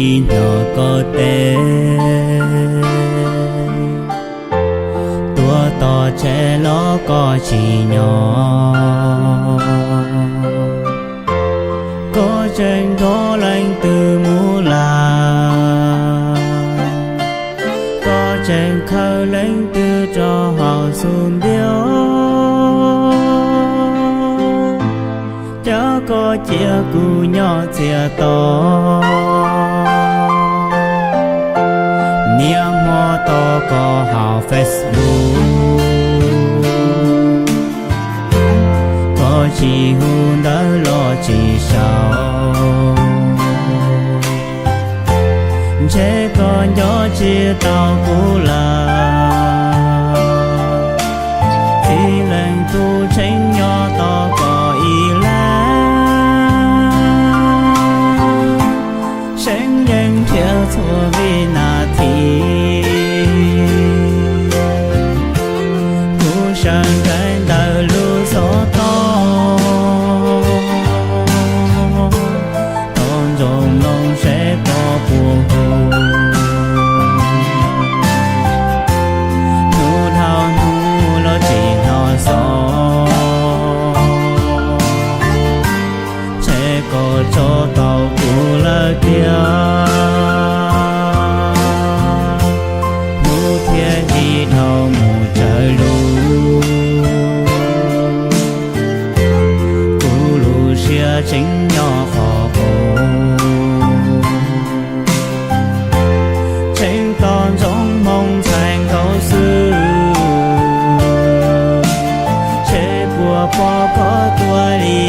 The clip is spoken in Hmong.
Tsis hnov koj teb, tuaj tos tshev los koj tsis nyob. Koj tseem nrog leej twg mus lawm? Koj tseem khaws leej twg rau hauv xub ntiag? Cas koj cia kuv nyob txias to, niaj hmo tos koj hauv Facebook, koj tsis hu ntawv los tsis sau. Ntshe koj nco tsis tau kuv lawm, txij leej tub Tsheej nyob tos koj ib leeg, Tsheej yeej nrhiav txhua vib nas this. Kuv sawv nraim ntawm lub xov tooj, tos ntsoov mloog seb koj puas hu. Hnub dhau hnub los tsis hnov xov, ntshe koj tso tau kuv lawm tiag. Hnub thiaj li dhau mus tsawg lub, kuv lub siab tseem nyob qhov qub. Tsheej tos ntsoov hmoo ntxhais nkaus xwb, ntshe puas pom koj tuaj li